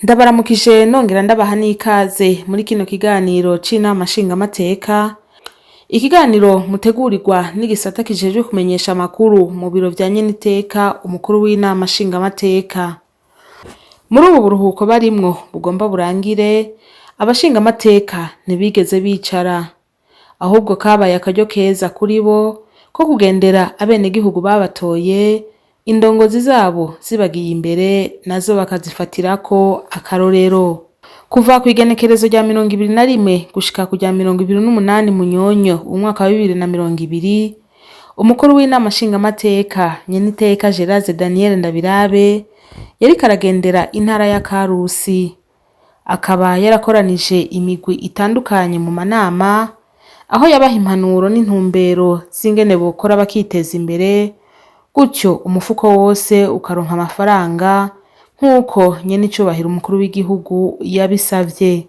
Ndabaramukije nongera ndabaha n'ikaze muri kino kiganiro c'inama nshingamateka, ikiganiro mutegurirwa n'igisata kijejwe kumenyesha amakuru mu biro vya nyeniteka umukuru w'inama nshingamateka. Muri ubu buruhuko barimwo bugomba burangire, abashingamateka ntibigeze bicara, ahubwo kabaye akaryo keza kuri bo ko kugendera abenegihugu babatoye, indongozi zabo zibagiye imbere nazo bakazifatirako akarorero. Kuva kw'igenekerezo rya 21 gushika ku rya 28 Munyonyo umwaka wa 2020, umukuru w'inama nshingamateka nyeniteka Gerase Daniel Ndabirabe yariko aragendera intara ya Karusi, akaba yarakoranije imigwi itandukanye mu manama, aho yabaha impanuro n'intumbero z'ingene bokora bakiteza imbere, gutyo umufuko wose ukaronka amafaranga nk'uko nyenicubahiro umukuru w'igihugu yabisavye.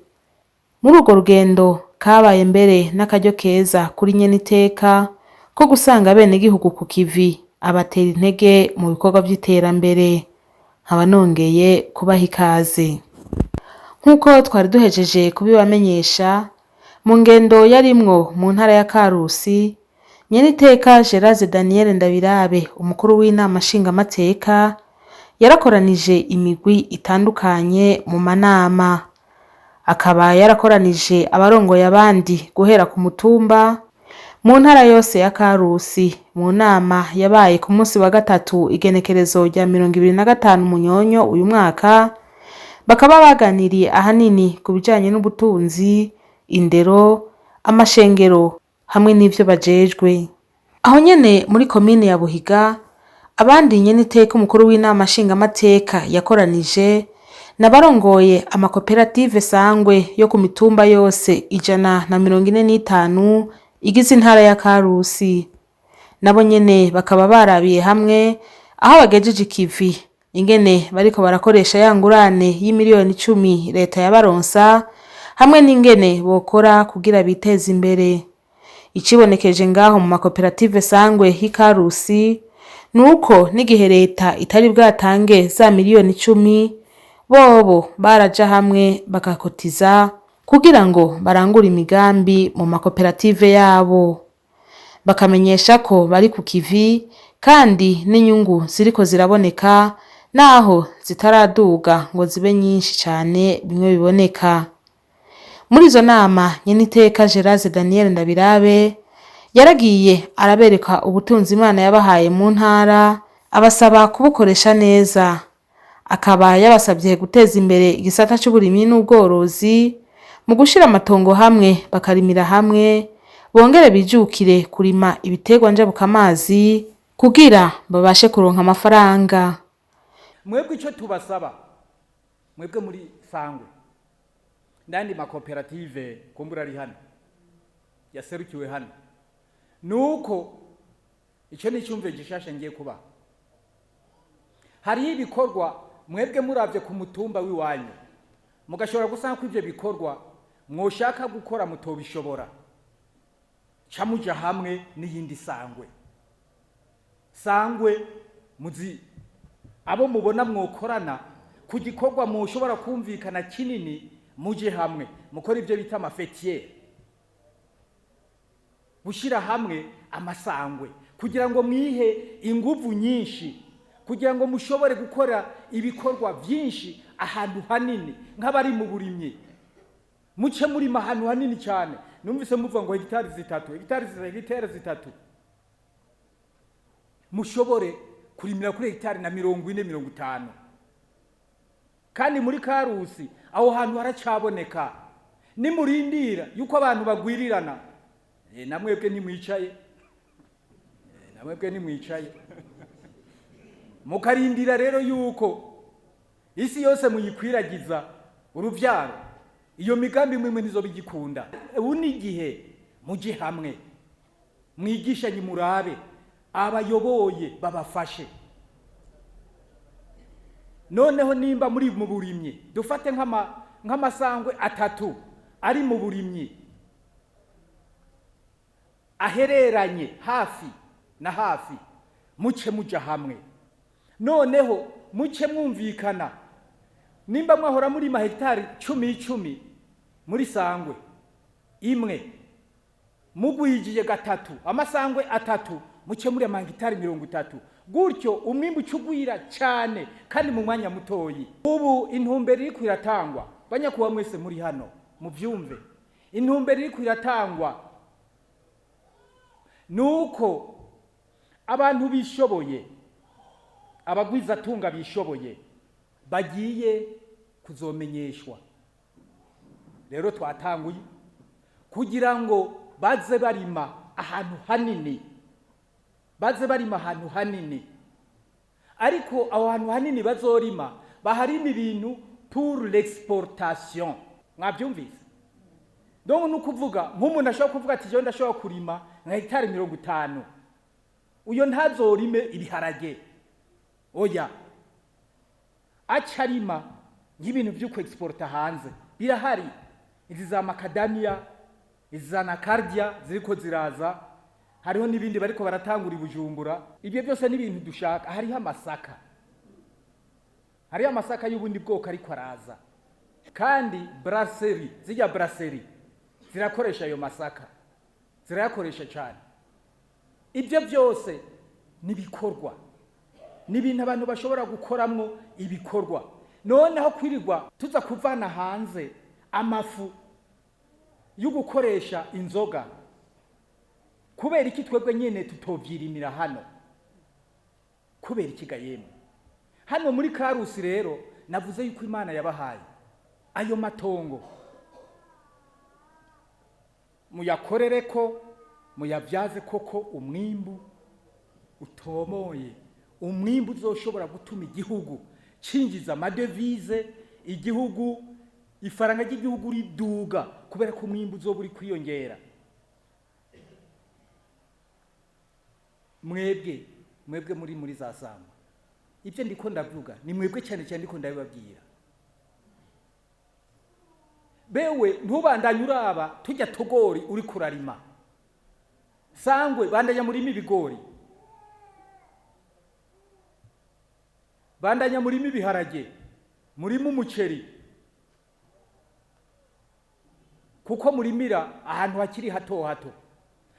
Muri urwo rugendo kabaye mbere n'akaryo keza kuri nyeniteka ko gusanga abenegihugu ku kivi, abatera intege mu bikorwa vy'iterambere. Nkaba nongeye kubaha ikaze. Nk'uko twari duhejeje kubibamenyesha, mu ngendo yarimwo mu ntara ya Karusi, nyeniteka Gerase Daniel Ndabirabe umukuru w'inama nshingamateka yarakoranije imigwi itandukanye mu manama, akaba yarakoranije abarongoye abandi guhera ku mutumba mu ntara yose ya Karusi mu nama yabaye ku munsi wa gatatu igenekerezo rya 25 Munyonyo uyu mwaka, bakaba baganiriye ahanini ku bijanye n'ubutunzi, indero, amashengero hamwe n'ivyo bajejwe. Aho nyene muri komine ya Buhiga, abandi nyeniteka umukuru w'inama nshingamateka yakoranije n'abarongoye amakoperative sangwe yo ku mitumba yose 145 igize intara ya Karusi. Nabo nyene bakaba barabiye hamwe aho bagejeje ikivi, ingene bariko barakoresha ya ngurane y'imiliyoni 10 leta yabaronsa, hamwe n'ingene bokora kugira biteze imbere. Icibonekeje ngaho mu makoperative sangwe y'i Karusi nuko n'igihe leta itari bwatange za miliyoni 10, bobo baraja hamwe bagakotiza kugira ngo barangure imigambi mu makoperative yabo. Bakamenyesha ko bari ku kivi kandi n'inyungu ziriko ziraboneka naho zitaraduga ngo zibe nyinshi cane bimwe biboneka. Muri izo nama nyeniteka Gerase Daniel Ndabirabe yaragiye arabereka ubutunzi Imana yabahaye mu ntara, abasaba kubukoresha neza. Akaba yabasavye guteza imbere igisata c'uburimyi n'ubworozi mu gushira amatongo hamwe bakarimira hamwe, bongere bijukire kurima ibiterwa njabukamazi kugira babashe kuronka amafaranga. Mwebwe ico tubasaba, mwebwe muri sangwe n'andi makoperative kumbura ari hano yaserukiwe hano, nuko ico ni icyumviro gishasha ngiye kuba. Hariho ibikorwa mwebwe muravye ku mutumba w'iwanyu mugashobora gusanga ko ivyo bikorwa mwoshaka gukora mutobishobora, ca muja hamwe n'iyindi sangwe. Sangwe muzi abo mubona mwokorana ku gikorwa mwoshobora kumvikana kinini, muje hamwe mukora ivyo bita amafetiere, gushira hamwe amasangwe kugira ngo mwihe inguvu nyinshi, kugira ngo mushobore gukora ibikorwa vyinshi ahantu hanini. Nk'abari mu burimyi, muce murima ahantu hanini cyane. Numvise muvuga ngo hegitari zitatu, hegitari zitatu, hegitari zitatu, mushobore kurimira kuri hegitari na 40, 50. Kandi muri Karusi aho hantu haracaboneka. Nimurindira yuko abantu bagwirirana, namwebwe nimwicaye, namwebwe nimwicaye mukarindira rero yuko isi yose muyikwiragiza uruvyaro, iyo migambi mwimwe ntizobigikunda. Ubu ni igihe muje hamwe mwigishanye, murabe abayoboye babafashe. Noneho nimba muri mu burimyi, dufate nk'amasangwe atatu ari mu burimyi ahereranye hafi na hafi, muce muja hamwe, noneho muce mwumvikana. Nimba mwahora murima hegitari cumi icumi muri sangwe imwe, mugwijiye gatatu amasangwe atatu, muce muri amahegitari 30, gutyo umwimbu ucugwira cyane kandi mu mwanya mutoyi. Ubu intumbero iriko iratangwa, banyakuba mwese muri hano muvyumve, intumbero iriko iratangwa nuko abantu bishoboye, abagwizatunga bishoboye bagiye kuzomenyeshwa. Rero twatanguye kugira ngo baze barima ahantu hanini, baze barima ahantu hanini, ariko aho hantu hanini bazorima baharima ibintu pour l'exportation. Mwabyumvise? Donc ni ukuvuga nk'umuntu ashobora kuvuga ati jewe ndashobora kurima nka hegitari 50, uyo ntazorime ibiharage, oya, aca arima nk'ibintu vyo ku-exporta hanze. Birahari izi za macadamia, izi za anacardia ziriko ziraza, hariho n'ibindi bariko baratangura i Bujumbura. Ibyo byose ni ibintu dushaka. Hariho amasaka, hariho amasaka y'ubundi bwoko ariko araza, kandi brasserie, zirya brasserie zirakoresha ayo masaka, zirayakoresha cyane. Ibyo byose nibikorwa, ni ibintu abantu bashobora gukoramwo ibikorwa. Noneho kwirirwa tuza kuvana hanze amafu yo gukoresha inzoga, kubera iki twebwe nyene tutovyirimira hano? Kubera iki ga yemwe? Hano muri Karusi rero navuze yuko Imana yabahaye ayo matongo, muyakorere ko muyabyaze koko umwimbu utomoye, umwimbu uzoshobora gutuma igihugu cinjiza amadevize, igihugu ifaranga ry'igihugu riduga, kubera ko umwimbu uzoba uri kwiyongera. Mwebwe mwebwe muri za sangwa, ibyo ndiko ndavuga ni mwebwe cyane cyane ndiko ndabibabwira. Bewe ntubandanye uraba tujya tugori uri kurarima, sangwe bandanya murima ibigori, bandanya murima ibiharage, murima umuceri, kuko murimira ahantu hakiri hato hato.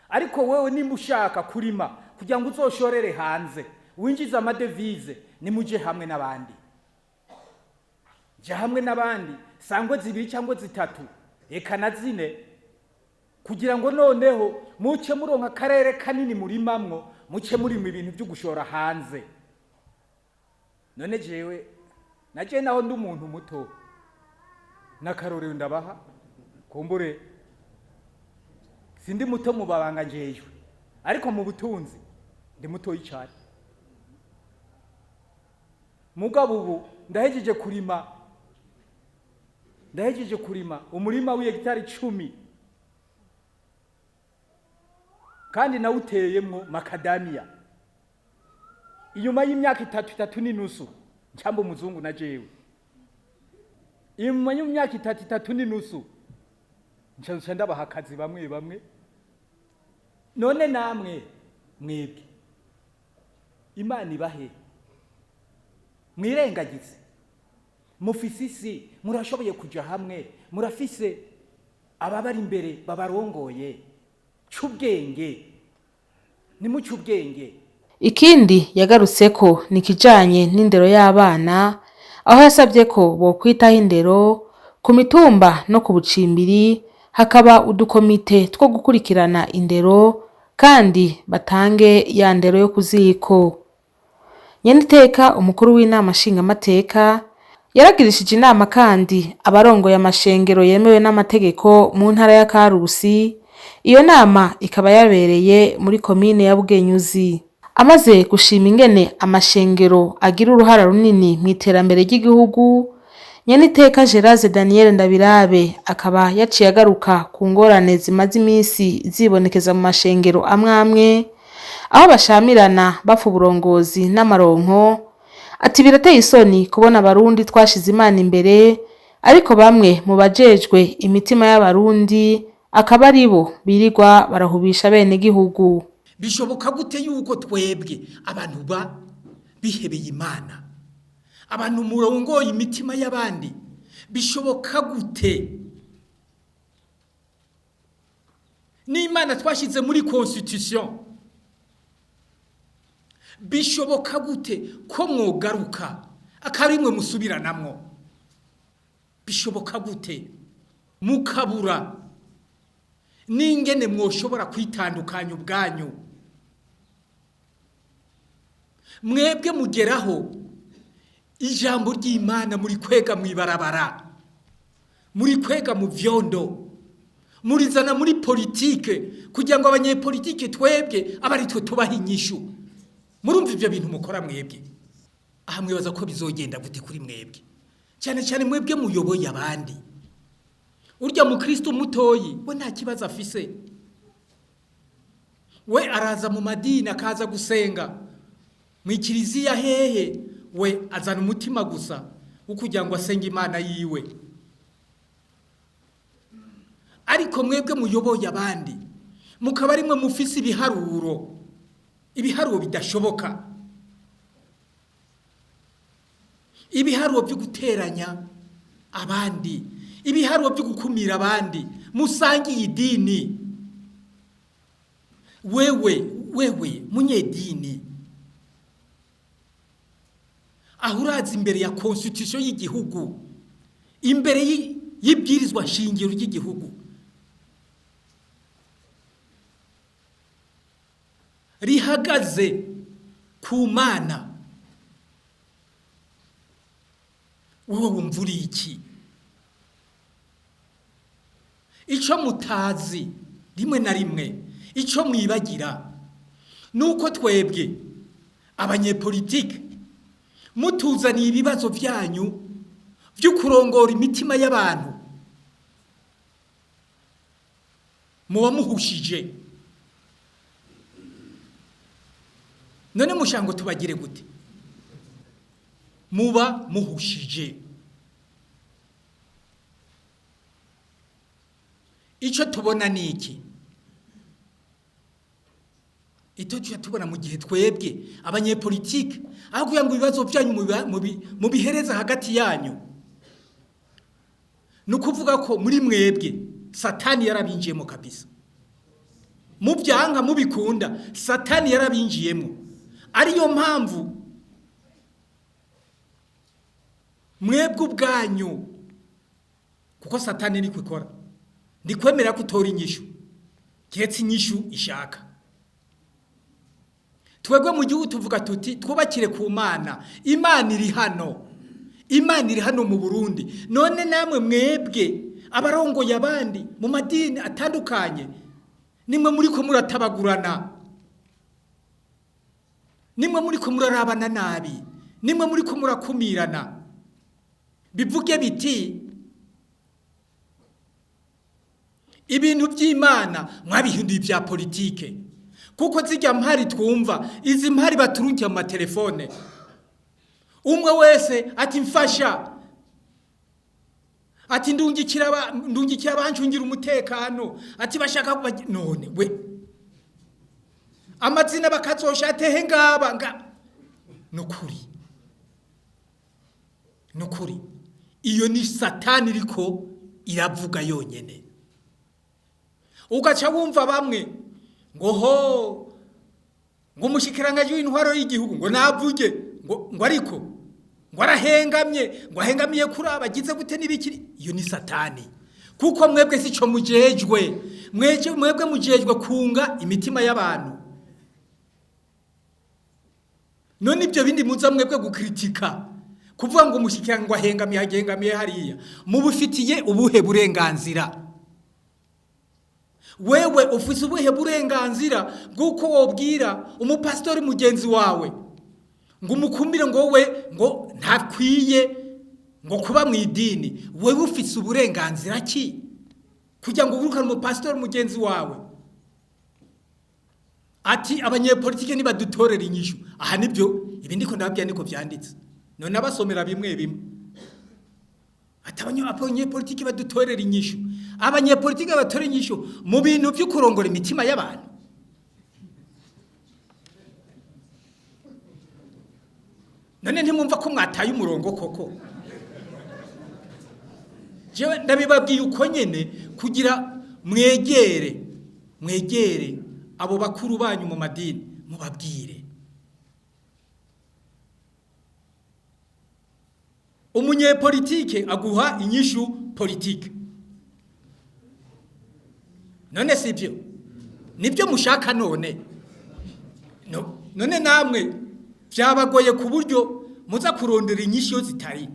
Ariko wewe nimba ushaka kurima kugira ngo uzoshorere hanze winjize amadevize, nimuje hamwe n'abandi, jya hamwe n'abandi sangwe zibiri cyangwa zitatu eka na zine, kugira ngo noneho muce muronka akarere kanini murimamwo, muce murima ibintu byo gushora hanze. None jewe naje naho ndi umuntu muto, n'akarorero ndabaha, kumbure sindi muto mu babanga njejwe, ariko mu butunzi ndi mutoyi cyane. Mugabo ubu ndahejeje kurima, ndahejeje kurima umurima w'hegitari 10, kandi nawuteyemwo makadamia. Inyuma y'imyaka itatu n'inusu ncamba umuzungu na jewe, inyuma y'imyaka itatu n'inusu nca ndabaha akazi bamwe bamwe. None namwe mwebwe Imana ibahe, mwirengagize, mufise isi, murashoboye kuja hamwe, murafise ababari imbere babarongoye, c'ubwenge, nimuce ubwenge. Ikindi yagarutseko ni kijanye n'indero y'abana, aho yasabye ko bokwitaho indero ku mitumba no ku bucimbiri, hakaba udukomite two gukurikirana indero kandi batange ya ndero yo kuziko. Nyeniteka umukuru w'inama nshingamateka yaragirishije inama kandi abarongoye amashengero yemewe n'amategeko mu ntara ya Karusi. Iyo nama ikaba yabereye muri komine ya Bugenyuzi. Amaze gushima ingene amashengero agira uruhara runini mu iterambere ry'igihugu, Nyeniteka Gerase Daniel Ndabirabe akaba yaciye agaruka ku ngorane zimaze iminsi zibonekeza mu mashengero amwe amwe, aho bashamirana bapfa uburongozi n'amaronko. Ati birateye isoni kubona abarundi twashize Imana imbere, ariko bamwe mu bajejwe imitima y'abarundi akaba aribo birirwa barahubisha bene gihugu. Bishoboka gute yuko twebwe abantu ba bihebeye Imana, Abantu murongoye imitima y'abandi, bishoboka gute? N'Imana twashyize muri constitution, bishoboka gute ko mwogaruka akarimwe musubiranamwo? Bishoboka gute mukabura n'ingene mwoshobora kwitandukanya ubwanyu? Mwebwe mugeraho ijambo ry'Imana muri kwega mwibarabara, muri kwega mu vyondo, murizana muri politike kugira ngo abanyepolitike twebwe abari twe tubaha inyishu. Murumva ivyo bintu mukora mwebwe? Aha mwibaza ko bizogenda gute kuri mwebwe? Cyane cyane mwebwe muyoboye abandi. Urya mukristo mutoyi we nta kibazo afise, we araza mu madini akaza gusenga mu kiliziya hehe, we azana umutima gusa wo kugira ngo asenge Imana yiwe. Ariko mwebwe muyoboye abandi mukaba ari mwe mufise ibiharuro, ibiharuro bidashoboka, ibiharuro byo guteranya abandi, ibiharuro byo gukumira abandi musangiye idini. Wewe munyedini, aho uraza imbere ya constitution y'igihugu, imbere y'ibwirizwa nshingiro ry'igihugu rihagaze ku Mana, wowe wumva uri iki? Icyo mutazi rimwe na rimwe, icyo mwibagira, nuko twebwe abanyepolitike mutuzaniye ibibazo byanyu byo kurongora imitima y'abantu, muba muhushije. None mushango tubagire gute? Muba muhushije. Icyo tubona ni iki? Icyo tubona mu gihe twebwe abanyepolitike, aho kugira ngo ibibazo byanyu mubihereza hagati yanyu, ni ukuvuga ko muri mwebwe Satani yarabinjiyemo kabisa. Mubyanka mubikunda, Satani yarabinjiyemo. Ariyo mpamvu mwebwe ubwanyu, kuko Satani niko ikora, ndikwemera ko utora inyishu keretse inyishu ishaka. Twebwe mu gihugu tuvuga tuti twubakire ku Mana, Imana iri hano, Imana iri hano mu Burundi. None namwe mwebwe abarongoye abandi mu madini atandukanye, nimwe muri ko muratabagurana, nimwe muri ko murarabana nabi, nimwe muri ko murakumirana. Bivuge biti ibintu by'Imana mwabihinduye ibya politike. Kuko zijya mpari twumva, izi mpari baturunkiye mu matelefone, umwe wese ati mfasha, ati ndungikira abancungira umutekano, ati bashaka none we amazina bakazosha atehe ngaba nga. Nukuri, nukuri iyo ni Satani iriko iravuga yonyene. Ugaca wumva bamwe ngo ho ngo umushikiranganje w'intwaro y'igihugu ngo navuge ngo ariko ngo arahengamye, ngo ahengamiye kuri abagize gute n'ibikiri. Iyo ni Satani. Kuko mwebwe sico mujejwe, mwebwe mujejwe kunga imitima y'abantu. None ibyo bindi muza mwebwe gukritika, kuvuga ngo umushikiranganje ngo ahengamiye, ahengamiye hariya, mubufitiye ubuhe burenganzira? Wewe ufise ubuhe burenganzira bw'uko wobwira umupastori mugenzi wawe ngo umukumire ngo we ngo ntakwiye ngo kuba mu idini? Wewe ufise uburenganzira ki kugira ngo urukane umupastori mugenzi wawe ati abanyepolitike nibadutorera inyishu? Aha nibyo ibi ndiko ndababwira niko vyanditse. None abasomera bimwe bimwe ati abanyepolitike badutorera inyishu. Abanyepolitike batora inyishu mu bintu byo kurongora imitima y'abantu. None ntimwumva ko mwataye umurongo koko? Jewe ndabibabwiye uko nyene kugira mwegere, mwegere abo bakuru banyu mu madini mubabwire. Umunyepolitike aguha inyishu politike. None sibyo? Nibyo mushaka none? No, none namwe byabagoye ku buryo muza kurondera inyishu yo zitari.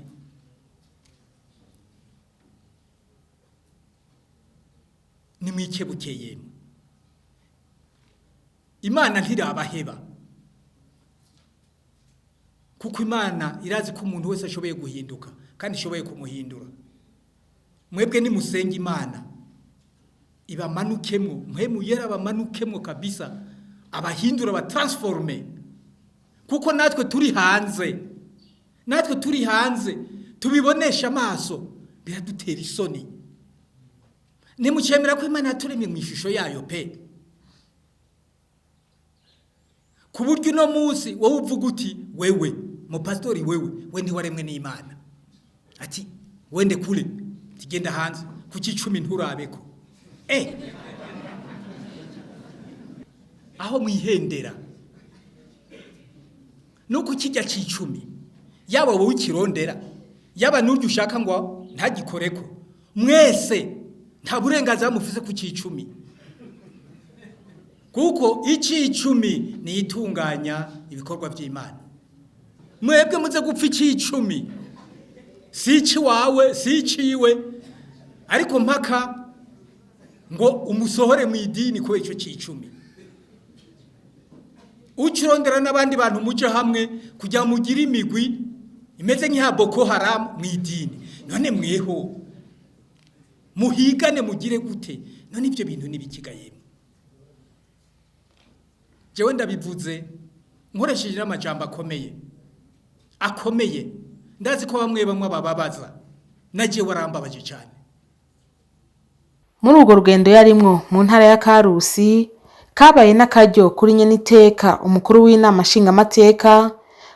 Nimwikebukeye. Imana ntirabaheba. Kuko Imana irazi ko umuntu wese ashoboye guhinduka kandi ishoboye kumuhindura. Mwebwe nimusenga Imana ibamanukemwo, mwe yera abamanukemwo kabisa, abahindura, abatransforme. Kuko natwe turi hanze, natwe turi hanze tubibonesha amaso, biradutera isoni. Nimucemera ko Imana yaturemye mu ishusho yayo pe. Ku buryo uno munsi wowe uvuga uti wewe mupastori, wewe we ntiwaremwe n'Imana, ati wende kure, tigenda hanze kuki 10 nturabeko. Aho mwihendera nuko kijya c'icumi, yaba wowe ukirondera, yaba n'uryo ushaka ngo ntagikoreko, mwese nta burenganzira mufise ku c'icumi. Kuko icicumi ni itunganya ibikorwa by'Imana. Mwebwe muze gupfa icicumi, si iciwawe si iciwe, ariko mpaka ngo umusohore mu idini kubera ico cicumi. Ucirondera n'abandi bantu muje hamwe kugira mugire imigwi imeze nk'iya Boko Haram mu idini. None mweho muhigane mugire gute? None ivyo bintu nibikigayemo? Jewe ndabivuze nkoresheje n'amajambo akomeye akomeye, ndazi ko bamwe bamwe bababaza, naje warambabaje cyane. Muri urwo rugendo yarimwo mu ntara ya Karusi, kabaye n'akaryo kuri nyeniteka umukuru w'inama nshingamateka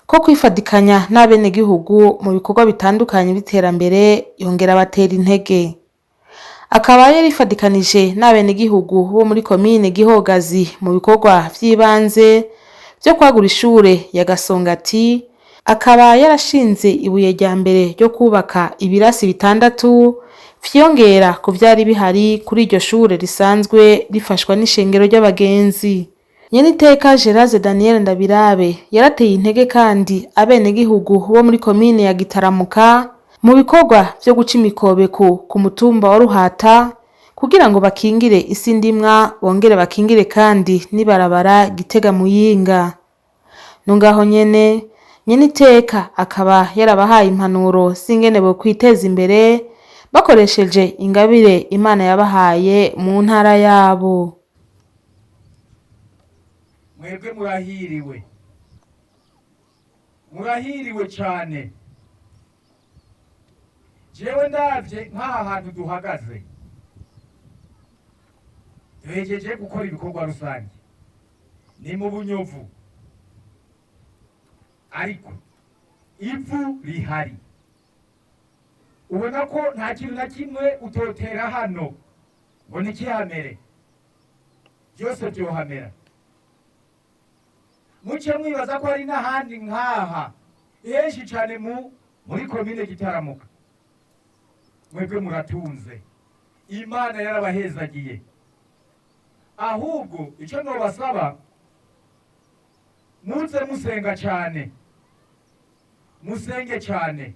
ko kwifadikanya n'abenegihugu mu bikorwa bitandukanye by'iterambere, yongera abatera intege. Akaba yarifadikanije n'abenegihugu bo muri komine Gihogazi mu bikorwa vy'ibanze vyo kwagura ishure ya Gasongati, akaba yarashinze ibuye rya mbere ryo kubaka ibirasi 6 vyiyongera ku vyari bihari kuri iryo shure risanzwe rifashwa n'ishengero ry'abagenzi. Nyeniteka Gerase Daniel Ndabirabe yarateye intege kandi abenegihugu bo muri komine ya Gitaramuka mu bikorwa vyo guca imikobeko ku mutumba wa Ruhata kugira ngo bakingire isi ndimwa, bongere bakingire kandi n'ibarabara Gitega Muyinga. Nungaho nyene nyeniteka akaba yarabahaye impanuro z'ingene bo kwiteza imbere bakoresheje ingabire Imana yabahaye mu ntara yabo. Mwebwe murahiriwe, murahiriwe cyane. Jewe ndavye nk'aha hantu duhagaze, duhejeje gukora ibikorwa rusange, ni mu Bunyovu, ariko ivu rihari, ubona ko nta kintu na kimwe utotera hano ngo nikihamere, byose byohamera. Muce mwibaza ko hari n'ahandi nk'aha henshi cyane muri komine Gitaramuka. Mwebwe muratunze, Imana yarabahezagiye. Ahubwo icyo nobasaba, muze musenga cyane, musenge cyane,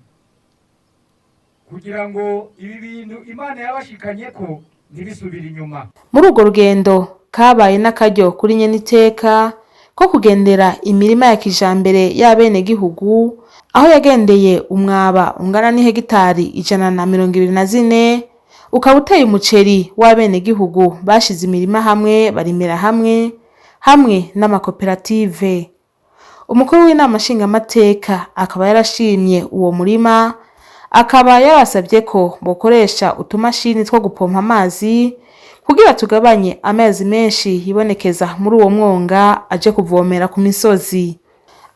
kugira ngo ibi bintu Imana yabashikanye ko ntibisubire inyuma. Muri urwo rugendo kabaye n'akaryo kuri nyeniteka ko kugendera imirima ya kijambere y'abenegihugu, aho yagendeye umwaba ungana n'ihegitari 124, ukaba uteye umuceri w'abenegihugu bashize imirima hamwe barimira hamwe, hamwe n'amakoperative. Umukuru w'inama nshingamateka akaba yarashimye uwo murima, akaba yarasabye ko bokoresha utumashini two gupompa amazi kugira tugabanye amazi menshi yibonekeza muri uwo mwonga aje kuvomera ku misozi.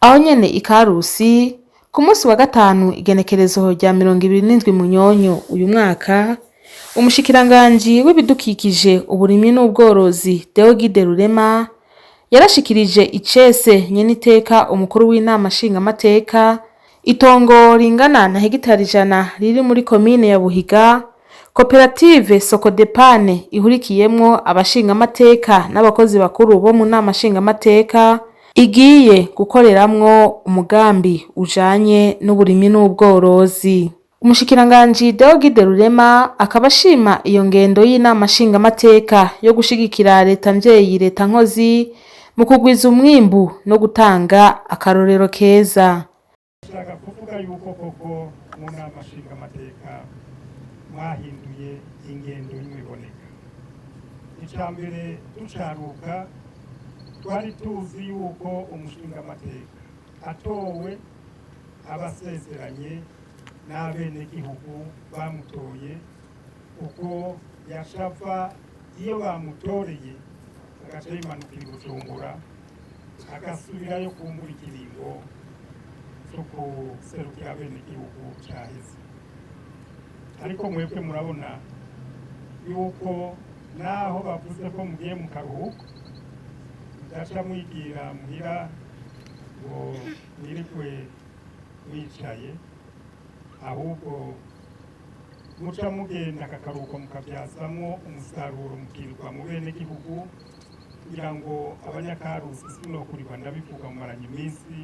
Aho nyene i Karusi, Ku munsi wa gatanu igenekerezo rya 27 Munyonyo uyu mwaka, umushikiranganji w'ibidukikije, uburimyi n'ubworozi Deogide Rurema yarashikirije icese nyeniteka umukuru w'inama nshingamateka itongo ringana na hegitari 100 riri muri komine ya Buhiga, koperative Sokodepane ihurikiyemwo abashingamateka n'abakozi bakuru bo mu nama nshingamateka igiye gukoreramwo umugambi ujanye n'uburimyi n'ubworozi. Umushikiranganji Deogide Rurema akaba ashima iyo ngendo y'inama nshingamateka yo gushigikira leta mvyeyi, leta nkozi mu kugwiza umwimbu no gutanga akarorero keza. Nshaka kuvuga yuko koko mu nama nshingamateka mwahinduye ingendo y'imiboneka. Icya mbere, ducaruka twari tuzi yuko umushingamateka atowe abasezeranye n'abenegihugu bamutoye, uko yashava iyo bamutoreye agaca yimanukira i Bujumbura, agasubirayo kumbura ikiringo cyo kuserukira abenegihugu caheze. Ariko mwebwe murabona yuko naho bavuze ko mugiye mu karuhuko, mudaca mwigira muhira ngo mwirigwe mwicaye, ahubwo muca mugenda aka karuhuko mukabyazamwo umusaruro, mukirirwa mu benegihugu, kugira ngo abanyakarusi, sinokurirwa ndabivuga, mumaranye iminsi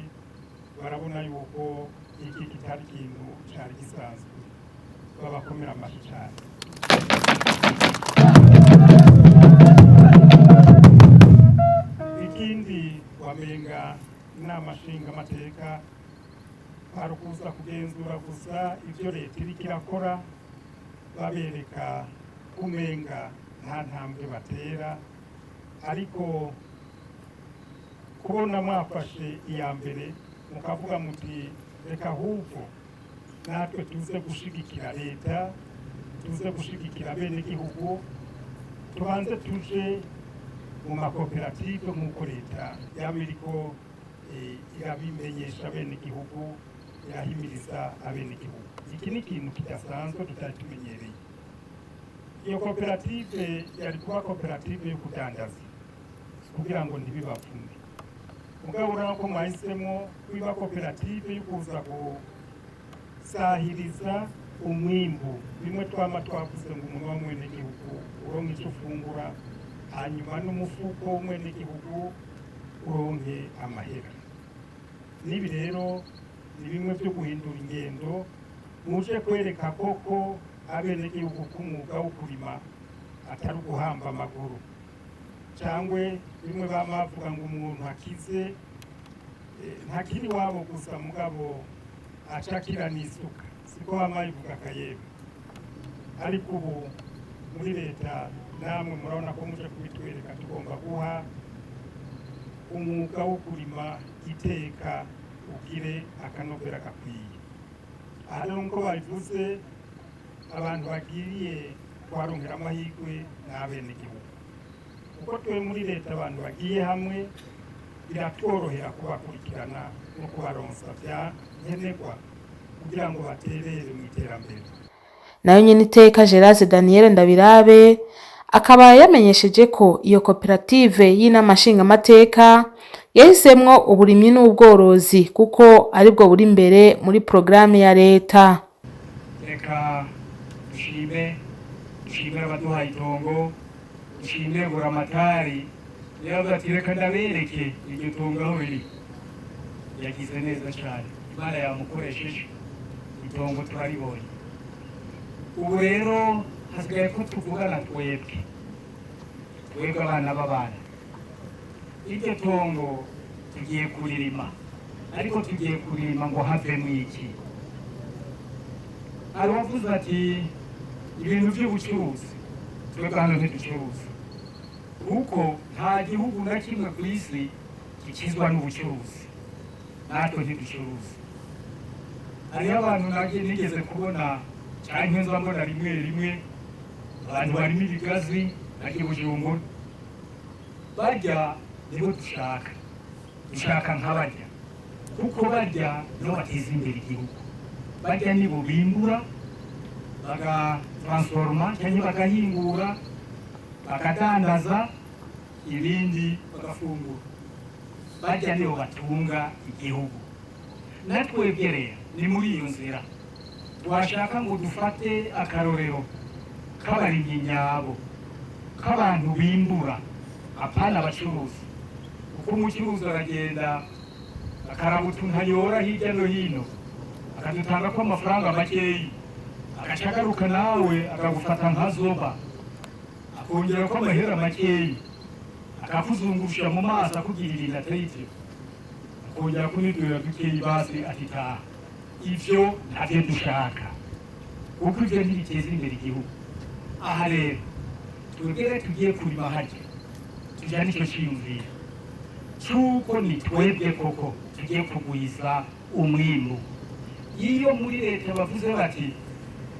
barabona yuko iki kitari ikintu cari gisanzwe, babakomera amashyi cyane. Ikindi, wamenga inama nshingamateka kwari ukuza kugenzura gusa ibyo leta iriko irakora, babereka kumenga nta ntambwe batera. Ariko kubona mwafashe iya mbere mukavuga muti reka ahubwo natwe tuze gushigikira leta, tuze gushigikira abenegihugu, tubanze tuje mu makoperative nk'uko leta yaba iriko irabimenyesha abenegihugu, irahimiriza abenegihugu. Iki ni ikintu kidasanzwe tutari tumenyereye. Iyo koperative yari kuba koperative yo kudandaza kugira ngo ntibibapfume, mugabo urabona ko mwahisemo kuba koperative yo kuza gusahiriza umwimbu, bimwe twama twavuze ngo umuntu w'umwenegihugu uronke icyo ufungura, hanyuma n'umufuko w'umwenegihugu uronke amahera. N'ibi rero ni bimwe byo guhindura ingendo, muje kwereka koko abenegihugu ko umwuga wo kurima atari uguhamba amaguru, cyangwa bimwe bama bavuga ngo umuntu akize ntakiri iwabo gusa, mugabo acakira n'isuka, siko bama babivuga akayebe. Ariko ubu muri leta namwe murabona ko muje kubitwereka, tugomba guha umwuga wo kurima iteka, ugire akanovera gakwiye. Aha rero nk'uko babivuze, abantu bagiriye kuharonkera amahirwe ni abenegihugu, kuko twe muri leta abantu bagiye hamwe biratworohera kubakurikirana no kubaronsa bya nkenerwa kugira ngo baterere mu iterambere. Nayo nyene iteka Gerase Daniel Ndabirabe akaba yamenyesheje ko iyo koperative y'inama nshingamateka yahisemwo uburimyi n'ubworozi kuko aribwo buri imbere muri porogaramu ya leta. Reka dushime, dushimire abaduhaye itongo, dushimire Buramatari yavuze ati reka ndabereke iryo tongo aho riri. Yagize neza cyane, Imana yamukoresheje, itongo turaribonye. Ubu rero hasigaye ko tuvugana twebwe, twebwe abana b'abana. Iryo tongo tugiye kuririma, ariko tugiye kuririma ngo havemo iki? Hari uwavuze ati ibintu by'ubucuruzi, twebwe hano ntiducuruza, kuko nta gihugu na kimwe ku isi gikizwa n'ubucuruzi, natwe ntiducuruza. Hariho abantu nigeze kubona cyangwa nza mbona rimwe rimwe abantu barimo ibigazi bajya Bujumbura, barya nibo dushaka, dushaka nkabarya. Kuko barya nibo bateza imbere igihugu, barya nibo bimbura, bagatransforma cyangwa bagahingura, bakadandaza, ibindi bagafungura. Barya nibo batunga igihugu. Natwebwe rero ni muri iyo nzira twashaka ngo dufate akarorero k'abarimyi nyabo, k'abantu bimbura, apana abacuruzi, kuko umucuruzi aragenda akaraba utuntu ayora hirya no hino, akadutanga ko amafaranga makeyi, agaca agaruka nawe akagufata nka zoba, akongera ko amahera makeyi, akakuzungurusha mu maso, akugirira inateye, akongera kunidurira dukeyi, basi atitaha. Ivyo ntavyo dushaka, kuko ivyo ntibiteza imbere igihugu. Aha rero twebwe tugiye kurima harya, tujyane ico ciyumviro c'uko ni twebwe koko tugiye kugwiza umwimbu. Iyo muri leta bavuze bati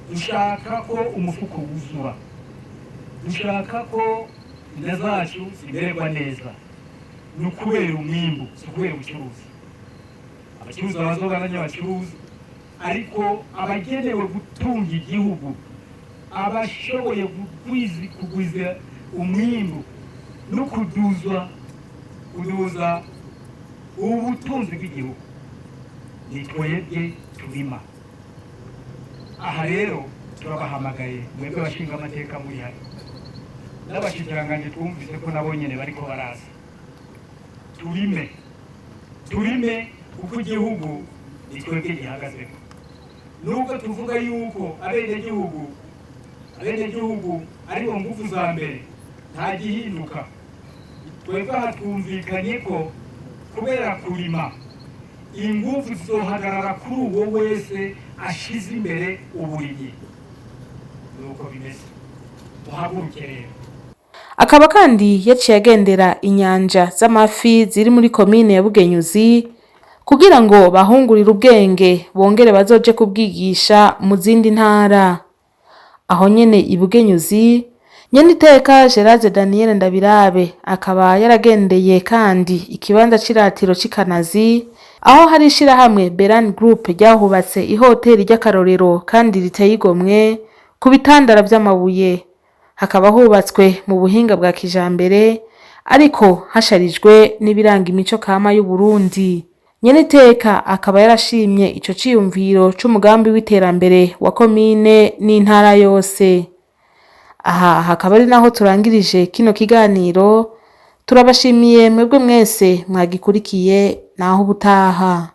dushaka ko umufuko wuzura, dushaka ko inda zacu zimererwa neza, ni ukubera umwimbu, si ukubera ubucuruzi. Abacuruzi bazoba n'abacuruzi, ariko abagenewe gutunga igihugu, abashoboye kugwiza umwimbu no kuduza ubutunzi bw'igihugu, ni twebwe turima. Aha rero turabahamagaye mwebwe abashinga amateka muri hano n'abashikiranganji, twumvise ko nabo nyene bariko baraza. Turime, turime, kuko igihugu ni twebwe gihagazeko. Nubwo tuvuga yuko abenegihugu aribo nguvu za mbere, nta gihinduka. Twebwe aha twumvikanye ko kubera kurima, inguvu zizohagarara kuri uwo wese ashize imbere uburimyi. Nuko bimeze, muhaguruke rero. Akaba kandi yaciye agendera inyanja z'amafi ziri muri komine ya Bugenyuzi kugira ngo bahungurire ubwenge, bongere bazoje kubwigisha mu zindi ntara. Aho nyene i Bugenyuzi, nyeniteka Gerard Daniel Ndabirabe akaba yaragendeye kandi ikibanza c'iratiro c'Ikanazi, aho hari ishirahamwe Beran Group ryahubatse ihoteli ry'akarorero kandi riteye igomwe ku bitandara vy'amabuye, hakaba hubatswe mu buhinga bwa kijambere ariko hasharijwe n'ibiranga imico kama y'Uburundi. Nyeniteka akaba yarashimye ico ciyumviro c'umugambi w'iterambere wa komine n'intara yose. Aha hakaba ari naho turangirije kino kiganiro. Turabashimiye mwebwe mwese mwagikurikiye. Naho ubutaha.